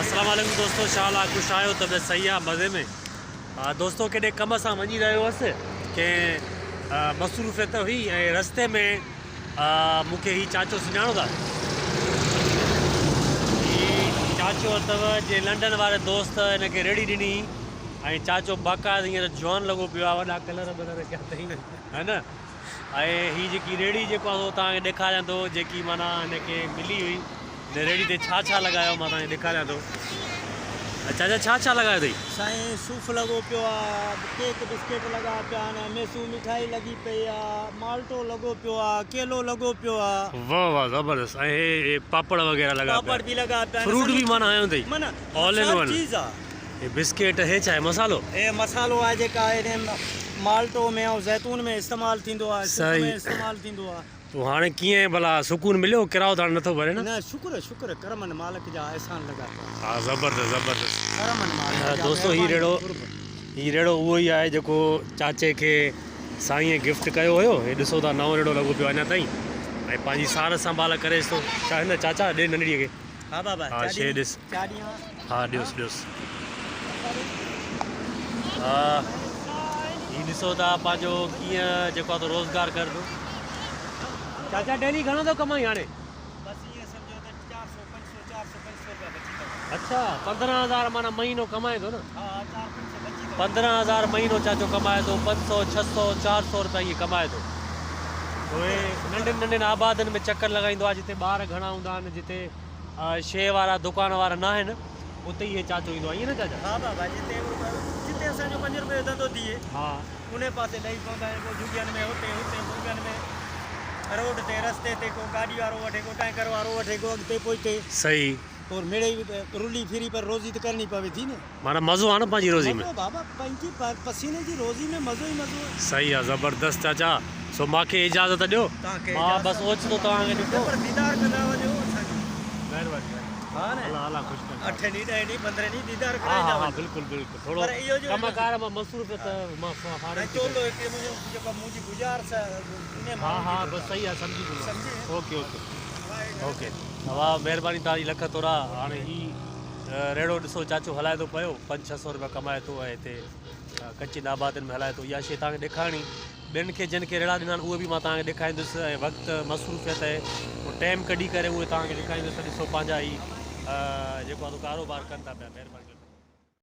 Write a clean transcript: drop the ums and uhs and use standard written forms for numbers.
السلام عليڪم دوستو شا الله خوش آهيو طبيعت صحيح آ مزي ۾ ها دوستو ڪيڏي ڪم سان وڃي رهيو هوس ڪنهن مصروفيت هئي ۽ رستي ۾ مون کي هي چاچو سڃاڻو ٿا هي چاچو اٿو جي لنڊن واري دوست هن کي ريڙهي ڏني ۽ چاچو باقاعده هينئر جوان لڳو پيو آ وڏا ڪلر بلر ڪيا اٿئي ها نه ۽ هي جيڪي ريڙهي جيڪو آ سو توهان کي ڏيکاريان ٿو جيڪي معنيٰ هن کي ملي هئي هن ريڙهي تي ڇا ڇا لڳايو مان توهان کي ڏيکاريان ٿو چاچا ڇا ڇا لڳايو اٿئي؟ سائين صوف لڳو پيو آ ڪيڪ بسڪيٽ لڳا پيا آهن ميسو مٺائي لڳي پئي آ مالٽو لڳو پيو آ ڪيلو لڳو پيو آ. واھ واھ زبردست ۽ هي پاپڙ وغيره لڳا پيا پاپڙ به لڳا پيا آهن فروٽ به معنيٰ هنيو اٿئي معنيٰ آل ان هر ون چيز آ. هي بسڪيٽ هي ڇا آهي مصالحو؟ هي مصالحو آهي جيڪا هن مالٽو ۾ ۽ زيتون ۾ استعمال ٿيندو آهي سوپ ۾ استعمال ٿيندو آهي. پوء هاڻي ڪيئن ڀلا سڪون مليو ڪرايو ته هاڻي نٿو ڀري نه؟ نه شڪر شڪر ڪرمن مالڪ جا احسان لڳا پيا. ها زبردست زبردست. ڪرمن مالڪ جا دوستو هي ريڙو هي ريڙو اهو ئي آهي جيڪو چاچي کي سائينء گفٽ ڪيو هيو هي ڏسو ٿا نئون ريڙو لڳو پيو اڃا تائين ۽ پنهنجي سار سنڀال ڪريس ٿو ڇا هن چاچا ڏي ننڍڙي کي ها بابا ها شي ڏس ها ڏيوس ڏيوس ها هي ڏسو ٿا پنهنجو ڪيئن جيڪو آ روزگار ڪر ٿو چاچا ڊيلي گهڻو ٿو ڪمائين هاڻي؟ بس ائين سمجهو ته 400 500 400 500 روپيا بچي ٿا وڃن. اڇا 15000 معنيٰ مهينو ڪمائين ٿو نه؟ ها 4 500 بچي ٿا وڃن. 15000 مهينو چاچو ڪمائي ٿو 500 600 400 روپيا ائين ڪمائي ٿو. اهي ننڍين ننڍين آبادين ۾ چڪر لڳائيندو آهي جتي ٻار گهڻا هوندا آهن جتي شيء وارا دڪان وارا نه آهن اتي اهي چاچو ايندو آهي ائين نه چاچا؟ ها بابا جتي جتي اسان جو 5 روپيه جو ڌنڌو ٿئي ها انهي پاسي لهي پوندا آهيون ڪو جهڳين ۾ هتي هتي ڀونگن ۾ روڊ تي رستي تي ڪو گاڏي وارو وٺي ڪو ٽينڪر وارو وٺي ڪو اڳتي پوئتي. صحيح. پوء مڙئي رلي ڦري پر روزي ته ڪرڻي پوي ٿي نه. معنيٰ مزو آ نه پنهنجي روزي ۾. مزو بابا پنهنجي پسيني جي روزي ۾ مزو ئي مزو. صحيح آ زبردست چاچا سو مانکي اجازت ڏيو مان بس اوچتو توهان کي ڏٺو. پر ديدار ڪندا وڃو اسان جو. مهرباني ها نه الله الله خوش ڪندو. اٺ ڏينهن ڏهه ڏينهن پندرهن ڏينهن ديدار ڪرائيندا وڃو. ها ها بلڪل بلڪل ٿورو ڪم ڪار مان مصروفيت مان فارغ ٿي. چولو هڪڙي منهنجو جيڪو منهنجي گذارش انهي ماڻهو جي. ها ها بس صحيح آ سمجهي ويو اوڪي اوڪي اوڪي واھ مهرباني توهان جي لک ٿورا هاڻي هي ريڙهو ڏسو چاچو هلائي ٿو پيو پنج ڇهه سو روپيا ڪمائي ٿو ۽ هتي ڪچين آبادين ۾ هلائي ٿو اها شي توهان کي ڏيکارڻي ٻين کي جن کي ريڙها ڏنا آهن اهي به مان توهان کي ڏيکاريندس ۽ وقت مصروفيت ۽ ٽيم ڪڍي ڪري اهي توهان کي ڏيکاريندس ته ڏسو پنهنجا هي جيڪو آهي ڪاروبار ڪن ٿا پيا مهرباني.